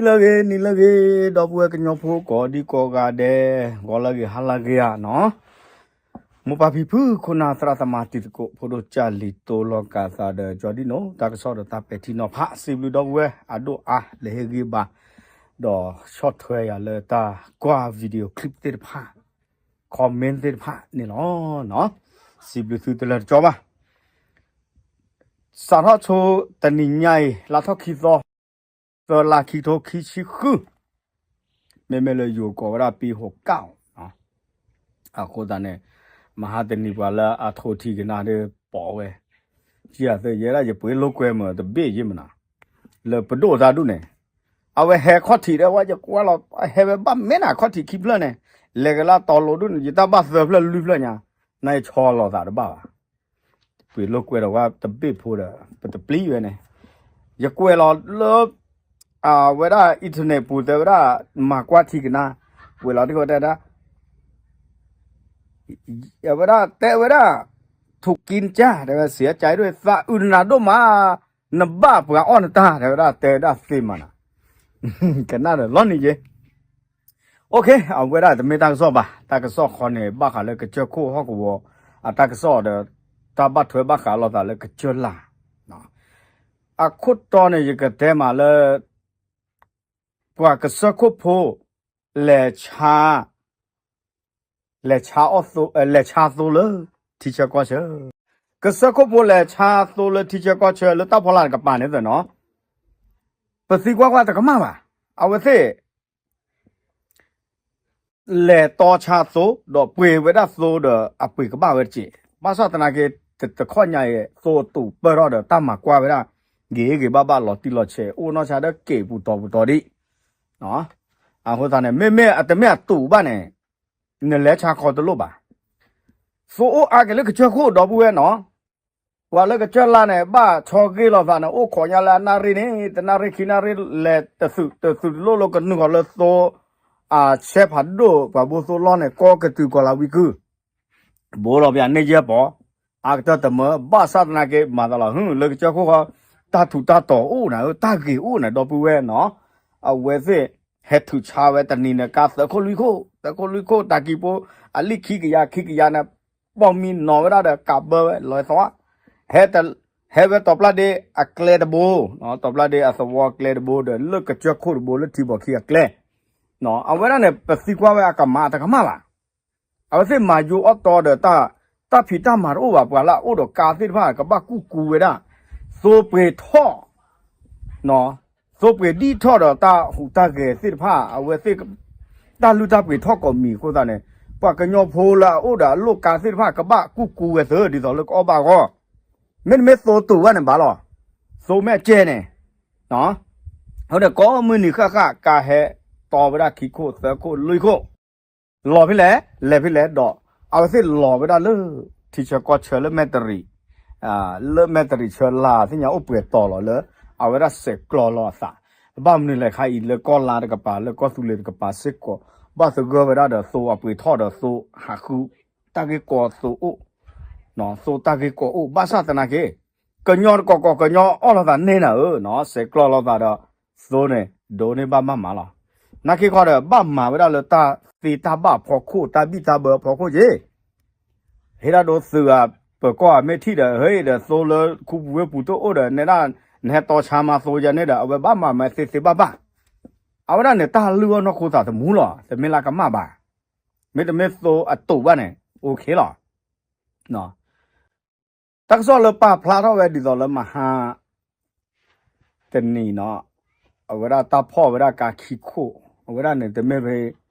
လၢဂ့ၤ နံၤလၢဂ့ၤ ဒီပုၢ်ဝဲၢ်ကညီဖိကိးဒံကိးဂၤဒဲး, ဂီၤလၢဂ့ၤ ဟါလၢဂ့ၤဧါနီၤ. မိၢ်ပၢ်ဖံဖု ခိၣ်နၢ်သရၣ်သမါတံၤသကိး ဖိဒိၣ်ကၢ်လံၤတိလီၤကၢ်သးဒီး ကၠီဒံနိ တၢ်ကစီၣ်ဒီးတၢ်ပဲာ်ထံနီၤဖး စံးဘျုးဒီပုၢ်ဝဲၢ်အဒိၣ်အါ လဲၤဟ့ၣ်ဂံၢ်ဘါ ဒီးဆီၣ်ထွဲယၤလၢတၢ်ကွၢ် video clip သ့ၣ်တဖၣ်, comment သ့ၣ်တဖၣ်န့ၣ်လီၤ. စံးဘျုးသုတလၢတကၠီဘၣ်. စးထီၣ်ဆိတနံၤညါအံၤ လါထီၣ်ခံသီ သၢလါခံကထိခံဆံဃု, မ့မ့ၢ်လၢယိၤကိးဝဲဒၣ် ပံဟိးကၣ်အီၤ, အဃိသတးန့ၣ် မဟါတနံၤပှၤလၢအထိထံကနၣ်ဒီးပိာ်ဝဲ, ကယဲဒၣ်ယပှ့ၤလိာ်ကွဲမ့ၢ်တဘ့ၣ်ယ့ၢ်မနၤ, လၢပဒိၣ်တၢ်ဒူၣ်န့ၣ်, အဝဲဟဲခီၣ်ထံးဒီးဝဲ ယကွၢ်လီၤ ဟဲဝဲဘၣ်မ့ၢ်နၤ ခီၣ်ထံးခံဖျၢၣ်န့ၣ်, လဲၤကလၢတီၤလိၤဒူၣ်န့ၣ် ယတၢ်ဘၣ်သၢဖျၢၣ်လွံၢ်ဖျၢၣ်ညါ, နယဆီလီၤသးတဘၣ်ဘၣ် ပှ့ၤလိာ်ကွဲဒီးဝဲတဘ့ၣ်ဖိဒီး ပတပျံၤဝဲန့ၣ်, ယကွဲးလီၤလၢ အဝဲဒၣ် internet ပူၤ တဲဝဲဒၣ် မၤကွၢ်ထံကနါ, ကွဲးလီၤတက့ၢ် တဲဒၣ် အဝဲဒၣ်တဲဝဲဒၣ် ထုးကံကၢ် တဲဝဲ စံးကၠဲးဒိၣ် သးအုးနၤဒိၣ်မး, နဘၣ်ပှၤအီၣ်နတၢ် တဲဝဲဒၣ် တဲဝဲဒၣ်သ့မးနၤ, ကနၣ်ဒီးလီၤနံၤယ့ OK, အဝဲဒၣ်တမ့ၢ်တၢ်ကစီၣ်ဘၣ်, တၢ်ကစီၣ်ဃီန့ၣ် ဘၣ်ဃးလၢကစၢၢ်ခိၣ်ဟီၣ်ကဝီၤ အတၢ်ကစီၣ်ဒီး တၢ်ဘၣ်ထွဲဘၣ်ဃးလိာ်သးလၢကစၢၢ်လၢ်, အခိၣ်တီန့ၣ် ယကတဲမးလၢ ပှၤကစၢၢ်ခိၣ်ဖိ လဲၤဆါ လဲၤဆါအီၣ်သိ လဲၤဆါသိလၢ ထံဆၢကီၢ်ဆၢ, ကစၢၢ်ခိၣ်ဖိလဲၤဆါသိလၢထံဆၢကီၢ်ဆၢ လၢတၢ်ဖီလာ်တကပၤန့ၣ်သ့ၣ်နီၤ, ပသံကွၢ်ကွၢ်တကမၣ်ဘၣ်, အဝဲသ့ၣ် လဲၤတီဆါသိ ဒီးပှ့ၤဝဲဒၣ်သိဒီးအပှ့ၤကဘၣ်ဝဲတက့ၢ်, ဘၣ်ဆၣ်သနာ်က့ တခီညါအံၤ သိတူာ်ပၢၢ်ထီၣ်ဒီးတၢ်မၤကွၢ်ဝဲဒၣ် ဂ့ၤဂ့ၤဘၣ်ဘၣ်လီၤတံၢ်လီၤဆဲး အိၣ်နီၢ်ဆါဒီးက့ၤပူၤတီၤပူၤတီၤဒံး, အဃိသတးန့ၣ် မ့မ့ၢ်အတမ့ၢ်အတူာ်ဘၣ်န့ၣ် နလဲၤဆါခီတလိၣ်ဘၣ်, သိအိၣ်အါက့ၤလၢကစၢၢ်ခိၣ်ဒီပုၢ်ဝဲၢ်နီၤ, ပှၤလၢကစၢၢ်လၢ်န့ၣ် ဘၣ်ဆီဂ့ၢ်လိာ်သးန့ၣ် အိၣ်ခိးညါလၢအနၣ်ရံၣ်န့ၣ် တနၣ်ရံၣ်ခံနၣ်ရံၣ် လဲၤတသုးတသုးတလိၣ်လၢကနုာ်ဃီၤလၢသိ အဆဲဖးဒိၣ် ပှၤဘိသိလီၢ်န့ၣ် ကီကတုၤကီၤလၤဝံၤကုၢ် ဘိလီၤပယၤန့ၢ်ယဲၢ်ပီၤ, အါကတၢၢ်တမၢ ဘၣ်ဆၣ်သနာ်က့ မၤသးလီၤ လၢကစၢၢ်ခိၣ်ဃီ တၢ်ထူးတၢ်တီၤအိၣ်နၤဧၢ တၢ်ဂ့ၤအိၣ်နၤ ဒီပုၢ်ဝဲၢ်နီၤ, အဝဲသ့ၣ် ဟဲထုးဆါဝဲတနံၤန့ၣ် ကါသၢခိၣ်လွံၢ်ခိၣ် သၢခိၣ်လွံၢ်ခိၣ် တၢ်ကံၢ်ပူၤ အလံၢ်ခံကယၤခံကယၤန့ၣ် ပိာ်မံနီၤဝဲဒၣ်ဒီးကးဘၢဝဲလီၤသီ, ဟဲ ဟဲဝဲတီၤပျၢ်ဒ့အကျဲတဘိ, တီၤပျၢ်ဒ့အသဝီအကျဲတဘိဒီး လၢကစၢၢ်ခိၣ်တဘိ လၢထံဘီၣ်ခံအကျဲ, အဝဲဒၣ်န့ၣ် ပသံကွၢ်ဝဲအကမၣ်တကမၣ်ဘၣ်, အဝဲသ့ၣ်မၤယိအီၣ်တီဒီး တၢ်ဖံးတၢ်မၤတအိၣ်ဘၣ် ပှၤလၢအအိၣ်ဒီးကါသ့ၣ်တဖၣ် ကဘၣ်ကူၣ်ကူဝဲဒၣ်, သိပှ့ၤထီၣ် သိပှ့ၤဒံၣ်ထီၣ်ဒီးတၢ်ဟူးတၢ်ဂဲၤသ့ၣ်တဖၣ် အဝဲသ့ၣ် တၢ်လုၢ်တၢ်ပှ့ၤထီၣ်ကိးမံၤအဃိသတးန့ၣ် ပှၤကညီဖိလၢအအိၣ်ဒီးအလိၣ်ကါသ့ၣ်တဖၣ် ကဘၣ်ကူၣ်ကူဝဲသ့ ဒ်သိးလၢကအီၣ်ဘၣ်အဂီၢ်, မ့တမ့ၢ်သိတူာ်ဘၣ်န့ၣ်ဘၣ်လီၤ, သိမ့ၢ်အကဲန့ၣ် အဃိန့ၣ် ကိးမုၢ်နံၤဃၣ်ဃၣ် ကါဟဲတီဝဲဒၣ်ခံခိၣ်သၢခိၣ်လွံၢ်ခိၣ် လီၤဖဲလဲၣ် လဲၤဖဲလဲၣ်ဒီး အဝဲသ့ၣ်လီၤဝဲဒၣ်လၢ ထံဆၢကီၢ်ဆၢလၢမဲၣ်တရံး, လၢမဲၣ်တရံးဆၢလၢ်သ့ၣ်ညါအိၣ်ပှဲၤတီၤလီၤလၢ အဝဲဒၣ်ဆဲးကျိးလီၤအသး, ဘၣ်မနုၤလဲၣ်ခါအံၤ လၢကီၢ်လါတကပၤ လၢကီၢ်သူလ့ၤတကပၤစ့ၢ်ကီး ဘၣ်သဂၢၢ်ဝဲဒၣ်ဒီးသိအပှ့ၤထီၣ်ဒီးသိဟးဃု တၢ်ဂ့ၢ်ကီသိအိၣ်, သိတၢ်ဂ့ၢ်ကီအိၣ် ဘၣ်ဆၣ်သနာ်က့ ကညီတကီၢ်ကီၢ် ကညီအီၣ်လိာ်သးန့ၢ်နၤဧၢ, ဆဲးကျိးလိာ်သးဒီး သိန့ၣ် ဒိးန့ၢ်ဘၣ်မးမးလီၤ. နာ်က့ခီဒီး ဘၣ်မၤဝဲဒၣ်လၢတၢ်သ့တၢ်ဘၣ်အဖီခိၣ် တၢ်ဘံၣ်တၢ်ဘၢအဖီခိၣ်က့ၤ, ဟ့ၣ်ဒၣ်ဒိးသုးဧါ ပၢၤကီၢ်ဧါ မ့ၢ်ထံၣ်ဒီး ဟ့ၣ်ဒီးသိလၢခူပူၤဝ့ၢ်ပူၤတအိၣ်ဒီး နဲဒၣ် နဟဲတီဆါမၤသိယၤန့ၣ်ဒီး အဝဲဘၣ်မၤမၤသ့သ့ဘၣ်ဘၣ်, အဝဲဒၣ်န့ၣ် တၢ်လုၢ်အီၣ်နီၢ်ခိသးသမူလီၤ, တမ့ၢ်လၢကမၣ်ဘၣ်, မ့တမ့ၢ်သိအတူာ်ဘၣ်န့ၣ် OK လီၤ. တၢ်ကစီၣ်လၢပာ်ဖျါထီၣ်ဝဲဒ်သိးလၢမဟါတနံၤနီၤ, အဝဲဒၣ်တၢ်ဖီၣ်ဝဲဒၣ်ကါခံခိၣ်, အဝဲဒၣ်န့ၣ် တမ့ၢ်ဖဲ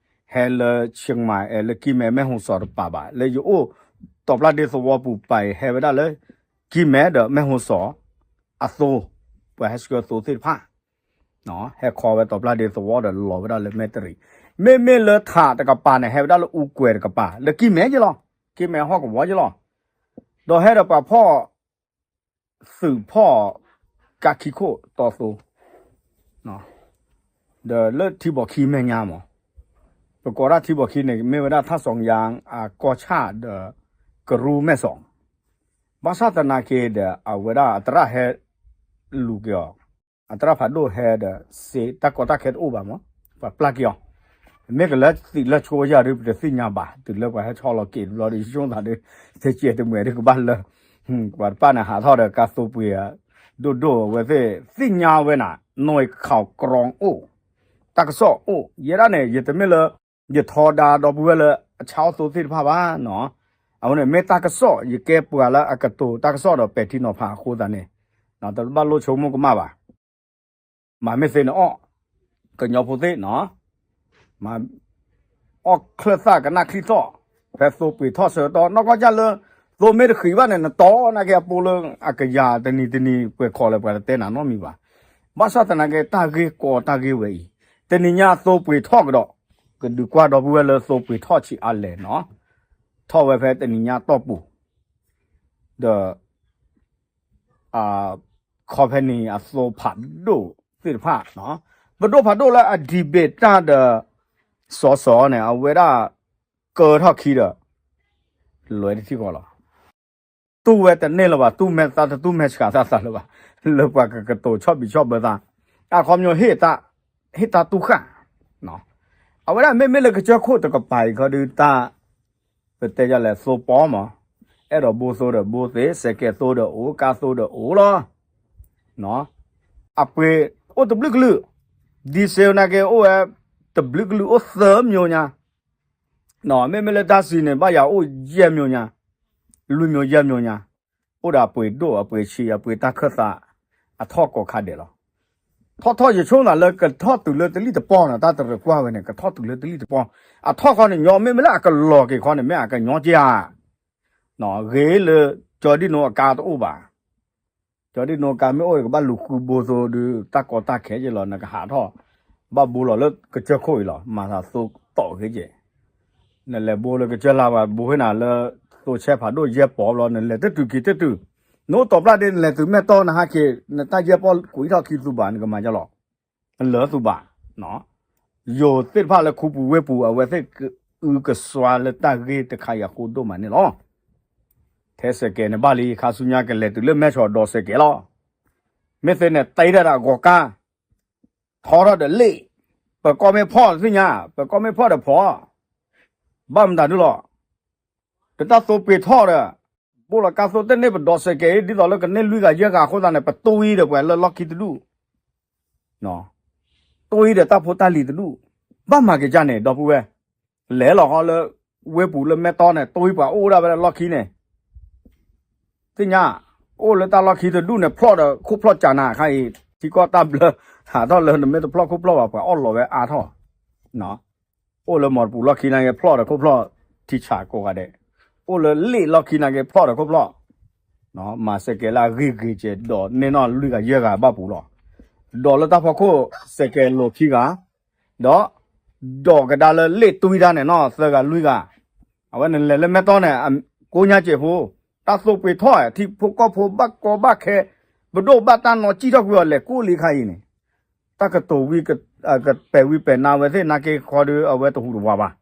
ဟဲလၢ Chiang Mai လၢကံၢ်မဲ မဲၢ်ဟူစီၤတပၤဘၣ်, လၢယအိၣ် တီၤပျၢ်ဒ့သဝီပူၤပာ်အံၤ ဟဲဝဲဒၣ်လၢ ကံၢ်မဲဒီးမဲၢ်ဟူစီၤအသိ, ပှၤဟဲဆှၢသိသ့ၣ်တဖၣ် ဟဲခီဝဲတီၤပျၢ်ဒ့သဝီဒီးလီၤဝဲဒၣ်လၢမဲၣ်တရံး, မ့မ့ၢ်လၢထးတကပၤန့ၣ် ဟဲဝဲဒၣ်လၢအူကွဲၤတကပၤ လၢကံၢ်မဲယ့လီၤ, ကံၢ်မဲဟီၣ်ကဝီၤယ့လီၤ, ဒီးဟဲဒီးပှၤဖီၣ် သုးဖီၣ် ကါခံခိၣ်တီသိ, ဒီးလၢထံဘီၣ်ခံမဲာ်ညါမး, ပကိးဒၣ်ထံဘီၣ်ခံန့ၣ် မ့ၢ်ဝဲဒၣ် ထါစီၣ်ယၣ် အကီၢ်ဆၣ်ဒီး ကရူၢ်မဲၢ်စီၤ, ဘၣ်ဆၣ်သနာ်က့ဒီး အဝဲဒၣ်အသရၣ်ဟဲလူၤက့ၤအီၤ အသရၣ်ဖးဒိၣ်ဟဲဒီး စ့တၢ်ကီတၢ်ခဲတအိၣ်ဘၣ်မး, ပှၤပျၢ်က့ၤအီၤ, မ့ၢ်ကလၢသံးလၢဆိယၤဒုး ပတသ့ၣ်ညါဘၣ်, တုၤလၢပှၤဟဲဆီလီၤက့ၤတဘျီဒီး ယဆိသးဒီး တကဲးတမှဲၤဒုးကဘၣ်လၢ ပှၤတပၢ်န့ၣ်ဟးထီၣ်ဒီးကါသိပှ့ၤ ဒိၣ်ဒိၣ်အဝဲသ့ၣ် သ့ၣ်ညါဝဲနၤ နွံခီကရီအိၣ်, တၢ်ကစီၣ်အိၣ်, ယဲဒၣ်န့ၣ် ယတမ့ၢ်လၢ ယထီဒါဒီပုၢ်ဝဲၢ်လၢအဆါအီၣ်သိသ့ၣ်တဖၣ်ဘၣ်နီၤ, အဝဲန့ၣ်မ့ၢ်တၢ်ကစီၣ် ယကဲပှၤလၢအကတိၤတၢ်ကစီၣ်ဒီးပဲာ်ထံနီၤဖးအဃိသတးန့ၣ်, တဘၣ်လိၣ်ဆိကမိၣ်ကမၣ်ဘၣ်, မၤမ့ၢ်သ့န့ၣ်အီၣ်, ကညီဖိသ့ၣ်နီၤ မၤ အီၣ်ချၢၣ်သၣ်ကနၣ်ချံသီၣ်, ဖဲသိပှ့ၤထီၣ်ဆၢကတီၢ် နီၢ်ကီၢ်ကၢ်လၢ သိမ့ၢ်တဃံးဘၣ်န့ၣ် နတီၢ်နာ်က့အပူၤလၢအကယၤတနံၤတနံၤ ပှဲၤခီလၢပှၤတတဲနၤနီတမံၤဘၣ်. ဘၣ်ဆၣ်သနာ်က့ တၢ်ဂ့ၢ်ကီတၢ်ဂ့ၢ်ဝဲအံၤ, တနံၤညါသိပှ့ၤထီၣ်ကဒီး, ကဒုးကွၢ်ဒီပုၢ်ဝဲၢ်လၢသိပှ့ၤထီၣ်ဆံးအါလဲၣ်နီၤ, ထီၣ်ဝဲဖဲတနံၤညါတီၢ်ပူၤ, ဒီး ခီဖဲန့ၣ်အသိဖးဒိၣ်သ့ၣ်တဖၣ်, ပဒိၣ်ဖးဒိၣ်လၢအ debate တၢ်ဒီး စီၤစီၤန့ၣ် အဝဲဒၣ် ကၢထီၣ်ခံဒီး လဲၤတထံၣ်ဃီလီၤ. တူၢ်ဝဲတန့ၢ်လၢၤဘၣ်, တူၢ်မဲာ်သးတတူၢ်မဲာ်ဆှးသးသးလၢၤဘၣ်, လၢပှၤကကတိၤဆီၣ်ဘံးဆီၣ်ဘၢသး, အခီပညီ ဟ့ၣ်တၢ်တူၢ်ဃာ်, အဝဲဒၣ်မ့မ့ၢ်လၢကစၢၢ်ခိၣ်တကပၤအံၤခီဒုးတၢ် ပတဲယလဲၣ် သိပီမး, အဲၣ်ဒိးဘိသိဒီးဘိသ့, စဲးကဲးသိဒီးအိၣ်, ကါသိဒီးအိၣ်လီၤ. အပှ့ၤအိၣ်တဘျုးကလုာ်, ဒံစ့နာ်က့အိၣ်ဝဲတဘျုးကလုာ် အိၣ်သၢမျိုးညါ, မ့မ့ၢ်လၢတၢ်စံးန့ၣ် ဘၣ်ယၤအိၣ်ယဲၢ်မျိုးညါ, လွံၢ်မျိုးယဲၢ်မျိုးညါ, အိၣ်ဒီးအပှ့ၤဒိၣ်အပှ့ၤဆံး အပှ့ၤတၢ်ခၢၣ်သး အထီၣ်ကိးခါဒဲးလီၤ. ထီၣ်ထီၣ်ယဆိကမိၣ်လၢကထီၣ်တုၤလၢတလံၣ်တပီၢ်နီၤ, တၢ်တရၢၣ်ကွၢ်ဝဲန့ၣ် ကထီၣ်တုၤလၢတလံၣ်တပီၢ်, အထီၣ်ခီန့ၣ်ညီ မ့မ့ၢ်လၢအကလီၤက့ၤခီန့ၣ် မ့ၢ်အကညီက့ၤဧါ, ဂ့ၤလၢ ကၠီဒံၣ်နိအကါတအိၣ်ဘၣ်, ကၠီဒံၣ်နိကါမ့ၢ်အိၣ် ကဘၣ်လူၤဃုဘိသိဒီး တၢ်ကီတၢ်ခဲက့ၤလီၤ, နကဟးထီၣ် ဘၣ်ဘိလီၤလၢကစၢၢ်ခိၣ်အံၤလီၤ, မၤသးသိတီၣ်ဂ့ၤက့ၤ, နလဲၤဘိလၢကစၢၢ်လါဘၣ် ဘိဟ့ၣ်နၤလၢ သိဆဲးဖးဒိၣ်ယဲၢ်ပီၢ်ဘျီ နလဲၤတတုၤက့ၤတတုၤ, နအိၣ်တီၤပျၢ်ဒ့ နလဲၤတုၤမဲၢ်တီၢ် နဟးက့ၤ နတၢ်ယဲၢ်ပီၢ်ကွံာ်ထီၣ်ခံသူဘၣ် နကမၤယါလီၤ လၢသူဘၣ်, ယိၤသ့ၣ်တဖၣ်လၢခူပူၤဝ့ၢ်ပူၤ အဝဲသ့ၣ်ကအုကစွါလၢတၢ်ဂ့ၢ်တခါအံၤအဃိဒိၣ်မးန့ၣ်လီၤ. ထဲစဲးကဲးန့ၣ်ဘၣ်လံ ခါဆူညါကလဲၤတုၤလၢမဲၢ်ဆီးဒီးစဲးကဲးလီၤ. မ့ၢ်သ့န့ၣ် တ့ထီၣ်ဒီးအဂီၤကါ, ထီထီၣ်ဒီးလ့ၣ်, ပကီၢ်မ့ၢ်ဖီၣ်သ့ၣ်ညါ, ပကီၢ်မ့ၢ်ဖီၣ်ဒီးဖီၣ်, ဘၣ်မတၤဒုလီၤ. တၢ်သိပှ့ၤထီၣ်ဒီး ဘိလီၤကါသိတန့ၢ် ပဒီးစဲးကဲး ဒ်သိးလၢကန့ၢ်လွံၢ်ဂၤယဲၢ်ဂၤအဃိသတးန့ၣ် ပတွံဒီးပှၤလၢလီၢ်ခံတဒူၣ်, တွံဒီးတၢ်ဖိတၢ်လံၤတဒူၣ်, ဘၣ်မၤက့ၤကၢ်န့ၣ် ဒီပုၢ်ဝဲၢ်, လဲၤလီၤဃီလၢ ဝ့ၢ်ပူၤလၢမဲၢ်တီၢ်န့ၣ် တွံပှၤအိၣ်ဒၣ်ဝဲလၢလီၢ်ခံန့ၣ် သ့ၣ်ညါ, အိၣ်လၢတၢ်လီၢ်ခံတဒူၣ်န့ၣ် ဖျီၣ်ဒီးခိၣ်ဖျီၣ်ကၢ်နၤခါအံၤ, ထံကီၢ်တၢ်ဘျၢ, ဟးထီၣ်လၢနမ့ၢ်တဖျီၣ်ခိၣ်ဖျီၣ်ဘၣ် ပှၤအီၣ်လီၤဝဲအါထီၣ်, အိၣ်လၢမီတပူၤလီၢ်ခံနာ်က့ ဖျီၣ်ဒီးခိၣ်ဖျီၣ်ထံဆးကိးဂၤဒဲး, အိၣ်လၢလ့ၣ်လီၢ်ခံနာ်က့ ဖျီၣ်ဒီးခိၣ်ဖျီၣ်, မၤစဲးကဲးလၢအဂ့ၤဂ့ၤကဲး ဒီးန့ၢ်နီၢ်လွံၢ်ဂၤယဲၢ်ဂၤဘၣ်ပူၤလီၤ. ဒီးလၢတၢ်ဖီခိၣ် စဲးကဲးလိာ်ခံဂၤ, ဒီး ဒီးကဒါလၢလ့ၣ်တွံတၢ်န့ၣ်နီၢ်သၢဂၤလွံၢ်ဂၤ, အဝဲန့ၣ်လဲၤလၢမဲၢ်တီၢ်န့ၣ် ကိးညါစဲးဖိ, တၢ်သိပှ့ၤထီၣ် ထံဖိကီၢ်ဖိဘၣ်ကီဘၣ်ခဲ, ပဒိၣ်ဘၣ်တၢ်နီၢ်စံၣ်ထီၣ်ကွံာ်အီၤ လဲၤကိးလံခါအံၤန့ၣ်, တၢ်ကတိၤဝံၤ ကပဲာ်ဝံၤပဲာ်နါဝဲသ့ၣ်နာ်က့ခီဒီး အဝဲတဟူးတဝးဘၣ်.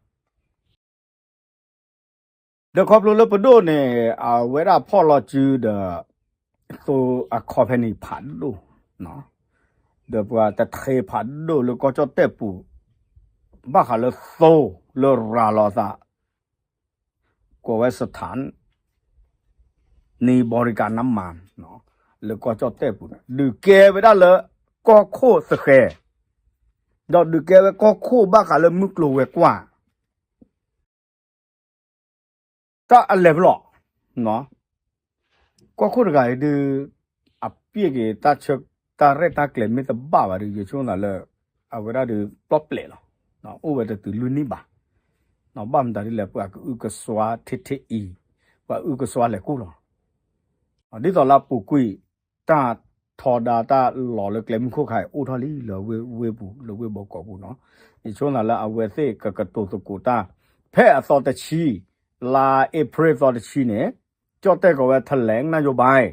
ဒီးခီဖျိလၢပဒိၣ်န့ၣ် အဝဲဒၣ်ဖီၣ်လီၤစုဒီး သိအခီဖဲန့ၣ်ဖးဒိၣ်, ဒီးပှၤတထ့ဖးဒိၣ်လၢကီၢ်ကၠီၣ်တဲၣ်ပူၤ, ဘၣ်ဃးလၢသိလၢရၤလီၤသး ကိးဝဲ စထၣ် နံၤဘီရံကၤနမၣ် လၢကီၢ်ကၠီၣ်တဲၣ်ပူၤန့ၣ် ဒုးကဲဝဲဒၣ်လၢကီၢ်ခိၣ်သဃဲၤ, ဒီးဒုးကဲဝဲကီၢ်ခိၣ်ဘၣ်ဃးလၢမုၢ်ကျိၤဝဲၤကွာ် တၢ်အလဲၤဖဲလဲၣ်, ကီၢ်ခိၣ်တဂၤအံၤဒုး အပျ့ၢ်က့ၤတၢ်ဆၢ တၢ်ရဲၣ်တၢ်ကျဲၤမ့ၢ်တဘၣ်ဘၣ်ဒီး ယဆိကမိၣ်သးလၢ အဝဲဒၣ်ဒုးပျီၣ်ပျဲးလီၤ, အိၣ်ဝဲတတုၤလွံၢ်နံၣ်ဘၣ်, ဘၣ်မတၤဒ်လဲၣ် ပှၤကအုကစွါထဲထဲအံၤ, ပှၤအုကစွါလဲၤကိၢ်လီၤ. ဒ်သိးလၢအပူၤကွံာ် တၢ်ထီဒါတၢ်လီၤလၢကျဲမုၢ်ခိၣ်ခါအံၤအိၣ်ထီၣ်လံလၢဝ့ၢ်ပူၤ လၢဝ့ၢ်ဘီကီးပူၤနီၤ, ယဆိကမိၣ်သးလၢအဝဲသ့ၣ်ကကတိၤသကိးတၢ် ဖဲအသီတဆံ လါအ့ဖြ့ၣ်သီတဆံန့ၣ် ကၠီၣ်တဲၣ်ကိးဝဲ ထလဲင် နၣ်ယိၤဘၣ်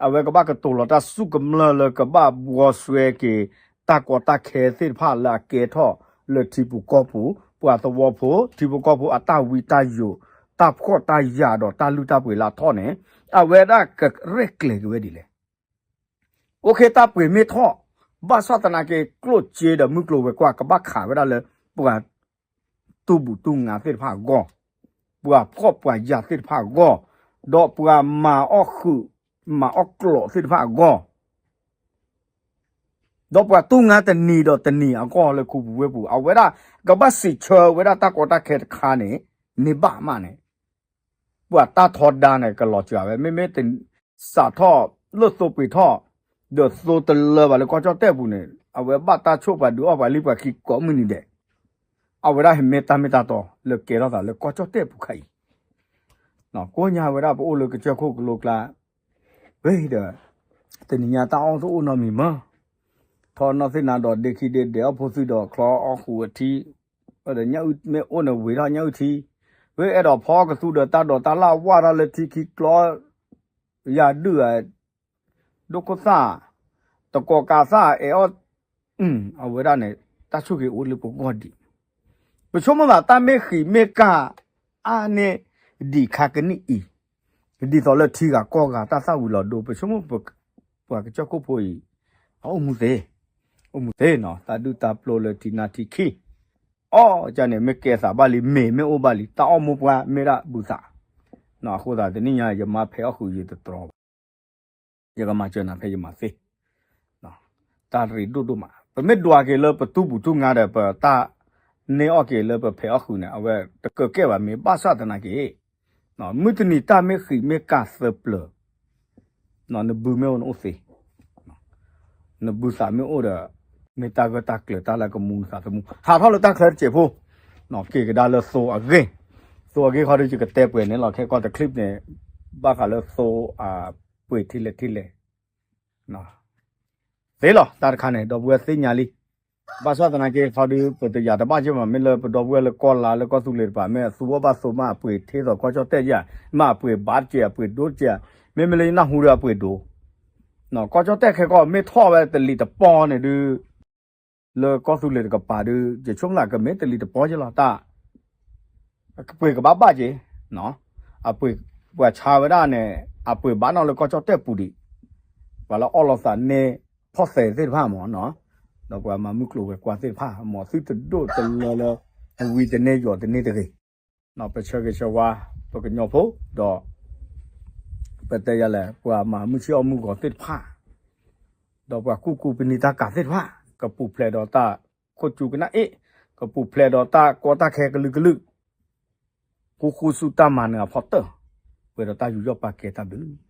အဝဲကဘၣ်ကတိၤလီၤတၢ်ဆူၣ်ကမျၢၢ်လၢကဘၣ်ဘှီဆွဲက့ၤ တၢ်ကီတၢ်ခဲသ့ၣ်တဖၣ်လၢအကဲထီၣ်လၢထံပူၤကီၢ်ပူၤ, ပှၤသဝီဖိ, ထံဖိကီၢ်ဖိအတၢ်ဝံတၢ်ယိာ်, တၢ်ဖှီၣ်တၢ်ယာ်ဒီးတၢ်လုၢ်တၢ်ပှ့ၤလၢအထီၣ်န့ၣ်, အဝဲဒၣ်ကရဲၣ်ကျဲၤက့ၤဝဲဒ်လဲၣ်. အိၣ်ခ့ တၢ်ပှ့ၤမ့ၢ်ထီၣ်, ဘၣ်ဆၣ်သနာ်က့ ကျိၣ်စ့ဒီးမုၢ်ကျိၤဝဲၤကွာ် ကဘၣ်ခးဝဲဒၣ်လၢ ပှၤတူၢ်ဘူၣ်တူၢ်ငါသ့ၣ်တဖၣ်အဂီၢ်, ပှၤဖှီၣ်ပှၤယာ်သ့ၣ်တဖၣ်အဂီၢ်, ဒီးပှၤမၤအီၣ်ဃုာ် မၤအီၣ်ကျိာ်သ့ၣ်တဖၣ်အဂီၢ်, ဒီးပှၤတူၢ်ငါတနံၤဒီးတနံၤအဂီၢ်လၢခူပူၤဝ့ၢ်ပူၤ, အဝဲဒၣ်ကဘၣ်စံးဆၢဝဲဒၣ်တၢ်ကီတၢ်ခဲတခါန့ၣ် မ့ၢ်ဘၣ်မးန့ၣ် ပှၤတၢ်ထီဒါန့ၣ် ကလီၤစှၤဝဲ, မ့မ့ၢ်တစးထီၣ်လၢသိပှ့ၤထီၣ် ဒီးသိတလၢဘၣ်လၢကီၢ်ကၠီၣ်တဲၣ်ပူၤန့ၣ် အဝဲဘၣ်တၢ်ဆိၣ်ပှၤဒုးအီၣ်ပှၤလံပှၤခံကိးမုၢ်နံၤဒဲး, အဝဲဒၣ်ဟဲမ့ၢ်တၢ်မ့ၢ်တၢ်တီလၢကဲထီၣ်သးလၢကီၢ်ကၠီၣ်တဲၣ်ပူၤခါအံၤ, ကိးညါဝဲဒၣ်ပအိၣ်လၢကစၢၢ်ခိၣ်ကလိကျါ ဝဲဒီး တနံၤညါတၢ်အီၣ်တအိၣ်နီတမံၤမး, ထီၣ်နီၢ်သ့ၣ်နၤဒီးဒ့ခံဒ့ဒဲးအီၣ်ဖိသုဒီးချီအီၣ်ဃုာ်အထံ, ဒီးညၣ်အုၣ်မ့ၢ်အိၣ်န့ၣ်ဝ့ၤထီၣ်ညၣ်အုၣ်ထံ, ဝဲအဲၣ်ဒိးဖီကသူဒီးတၢ်ဒိးတၢ်လၢ်ဝၢ်ထီၣ်လၢထံခံကျီ ယၤဒုၣ်ဧါ, ဒိခိၣ်သၣ်, တကီၤကးသၣ်အဲၣ်အီၣ်, အဝဲဒၣ်န့ၣ် တၢ်ဆိၣ်ဂ့ၤအိၣ်လၢပဂီၢ်ဒံး, ပဆိကမိၣ်သးတၢ်မ့ၢ်ဃံးမ့ၢ်ကၢ်အါန့ၢ်ဒံးခါကနံၣ်အံၤ, ဒ်သိးလၢထံဂၤကီၢ်ဂၤတၢ်သၣ်ဝံၤလီၤဒိ ပဆိကမိၣ်ပှၤကစၢၢ်ခိၣ်ဖိအံၤ အအိၣ်မူသ့, အိၣ်မူသ့နီၤ, တၢ်ဒုၣ်တၢ်ပျိလၢထံနါထံခံ အီၣ်ကန့ၣ် မ့ၢ်ကဲသးဘၣ်လံ မ့ၢ်မ့ၢ်အိၣ်ဘၣ်လံ တၢ်အီၣ်မိၢ်ပှၢ်မ့ၢ်ဒၣ်ဘုသး, အဃိသတးတနံၣ်ညါ ယမါဖဲးအီၣ်ဃုာ်ယတတြီဘၣ်, ယကမၤစၢၤနၤဖဲယမၤသ့, တၢ်ရ့ဒိၣ်ဒိၣ်မး ပမ့ၢ်ဒွးက့ၤလၢပတူၢ်ဘူၣ်တူၢ်ငါဒီး ပတၢ်န့ၢ်အီၣ်က့ၤလၢပဖဲးအီၣ်ဃုာ်န့ၣ် အဝဲတကၢကဲဘၣ် မ့ၢ်ဘၣ်ဆၣ်သနာ်က့ မုၢ်တနံၤတၢ်မ့ၢ်ဃံးမ့ၢ်ကၢ်သၢပျၢၤ နဘုမ့ၢ်အိၣ်နအိၣ်သ့, နဘုသးမ့ၢ်အိၣ်ဒီး မ့ၢ်တၢ်ဂၢၢ်တၢ်ကျၢၤတၢ်လၢကမူနသးသမူ ဟးထီၣ်လၢတၢ်ချၢတစဲးဖိ, က့ၤကဒါလၢသိအဂ့ၢ်, သိအဂ့ၢ်ခီဒီး ယကတဲပှဲၤန့ၣ်လီၤ ခဲကီၢ်တချံးန့ၣ် ဘၣ်ဃးလၢသိအပှ့ၤထံလဲၣ်ထံလဲၣ် သ့လီၤ တၢ်တခါန့ၣ် ဒီပုၢ်ဝဲၢ်သ့ၣ်ညါလံ, ဘၣ်ဆၣ်သနာ်က့ခီဒီး ပတယာ်တဘၣ်က့ဘၣ် မ့ၢ်လၢပဒီပုၢ်ဝဲၢ်လၢကီၢ်လါလၢကီၢ်သူလ့ၤတပၤ မ့ၢ်အသူအီၣ်ဘၣ်သိးမ့ၢ်အပှ့ၤထံသိးကီၢ်ကၠီၣ်တဲၣ်ဧါ, မ့ၢ်အပှ့ၤဘးတက့ၢ် အပှ့ၤဒိတက့ၢ်ဧါ, မ့မ့ၢ်လၢယနၢ်ဟူဒီးအပှ့ၤဒိ, ကီၢ်ကၠီၣ်တဲၣ်ခဲကီၢ် မ့ၢ်ထီၣ်ဝဲတလံၤတပီန့ၣ်ဒုး လၢကီၢ်သူလ့ၤတကပၤဒုး ယဆိကမိၣ်သးကမ့ၢ်တလံၤတပီက့လီၤ တၢ် ပှ့ၤကဘၣ်ဘၣ်က့ၤ, အပှ့ၤ ပှၤဆါဝဲဒၣ်န့ၣ် အပှ့ၤဘၣ်နီၣ်လၢကီၢ်ကၠီၣ်တဲၣ်ပူၤဒံး, ပှၤလၢအီၣ်လီၤသးန့ၢ်ဖီၣ်သဲးသ့ၣ်တဖၣ်မ့ၢ်နီၤ, ဒီးပှၤမၤမုၢ်ကျိၤဝဲၤကွာ်သ့ၣ်တဖၣ် မ်သုတဒိၣ်တလၢလၢ ဝံၤတန့ၢ်ယိာ်တန့ၢ်တဂ့ၤ, ပဆၢဂ့ၤဆၢဝါ ပကညီဖိ ဒီး ပတဲယၤလဲၣ် ပှၤမၤမုၢ်ဆ့ၣ်အီၣ်မုၢ်ဂီၤသ့ၣ်တဖၣ် ဒီးပှၤကူၣ်ကူၣ်ပနံာ်တၢ်ကၤသ့ၣ်တဖၣ် ကပူၤဖျဲးဒီးတၢ်ခိၣ်ကၠူကနၣ်အ့ၣ်, ကပူၤဖျဲးဒီးတၢ်ကီတၢ်ခဲကလုာ်ကလုာ်, ဃူဃူဆူတၢ်မၤနၢၤအဖီတၢၢ်, ပှဲၤဒီးတၢ်ယူးယီၣ်ပာ်ကဲတၢ်ဘျုး